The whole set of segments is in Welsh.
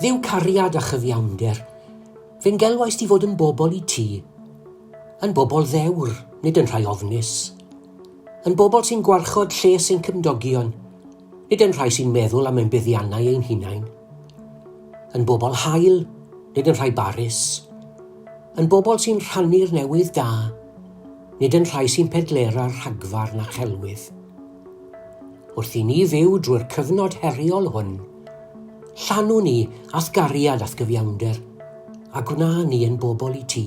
Dduw cariad a chyfiawnder, fe'n gelwaist i fod yn bobl i ti, yn bobl ddewr, nid yn rhai ofnus, yn bobl sy'n gwarchod lles ein cymdogion, nid yn rhai sy'n meddwl am ein buddiannau ein hunain, yn bobl hael, nid yn rhai barus, yn bobl sy'n rhannu'r newydd da, nid yn rhai sy'n pedlera'r rhagfarn a chelwydd. Wrth i ni fyw drwy'r cyfnod heriol hwn, llanw ni a'th gariad a'th gyfiawnder, a gwna ni yn bobl i ti.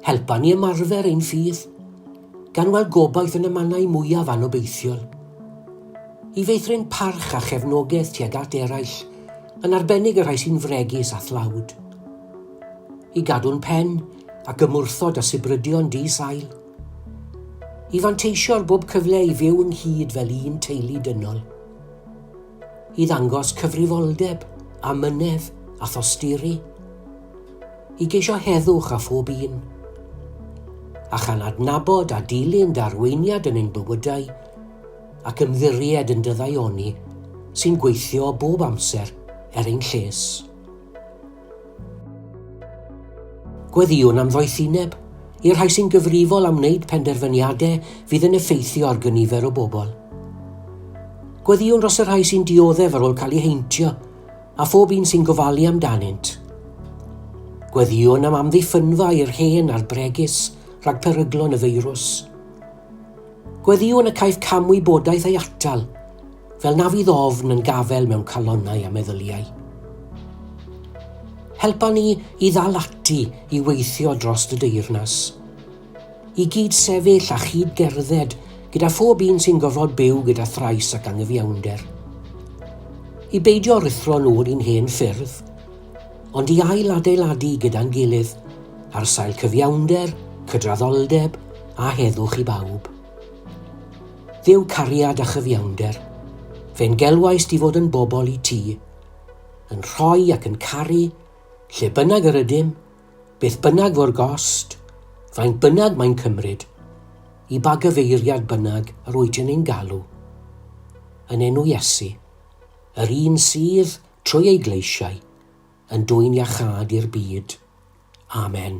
Helpa ni ymarfer ein ffydd, gan weld gobaith yn y mannau mwyaf anobeithiol. I feithrin parch a chefnogaeth tuag at eraill, yn arbennig y rhai sy'n fregus a thlawd. I gadw'n pen ac ymwrthod â sibrydion di-sail. I fanteisio ar bob cyfle i fyw ynghyd fel un teulu dynol. I ddangos cyfrifoldeb, amynedd a thosturi. I geisio heddwch â phob un. A chan adnabod a dilyn dy arweiniad yn ein bywydau ac ymddiried yn dy ddaioni sy'n gweithio bob amser er ein lles. Gweddïwn am ddoethineb i'r rhai sy'n gyfrifol am wneud penderfyniadau fydd yn effeithio ar gynifer o bobl. Gweddïwn dros y rhai sy'n dioddef ar ôl cael eu heintio a phob un sy'n gofalu amdanynt. Gweddïwn am amddiffynfa i'r hen a'r bregus rhag peryglon y feirws. Gweddïwn y caiff camwybodaeth ei atal, fel na fydd ofn yn gafael mewn calonnau a meddyliau. Helpa ni i ddal ati i weithio dros dy deyrnas, i gyd-sefyll a chyd-gerdded gyda phob un sy'n gorfod byw gyda thrais ac anghyfiawnder. I beidio rhuthro nôl i'n hen ffyrdd, ond i ail-adeiladu gyda'n gilydd ar sail cyfiawnder, cydraddoldeb a heddwch i bawb. Dduw cariad a chyfiawnder, fe'n gelwais di fod yn bobl i ti, yn rhoi ac yn caru, lle bynnag yr ydym, beth bynnag fo'r gost, faint bynnag mae'n cymryd, i ba gyfeiriad bynnag yr wyt yn ein galw. Yn enw Iesu, yr un sydd, trwy ei gleisiau, yn dwyn iachâd i'r byd. Amen.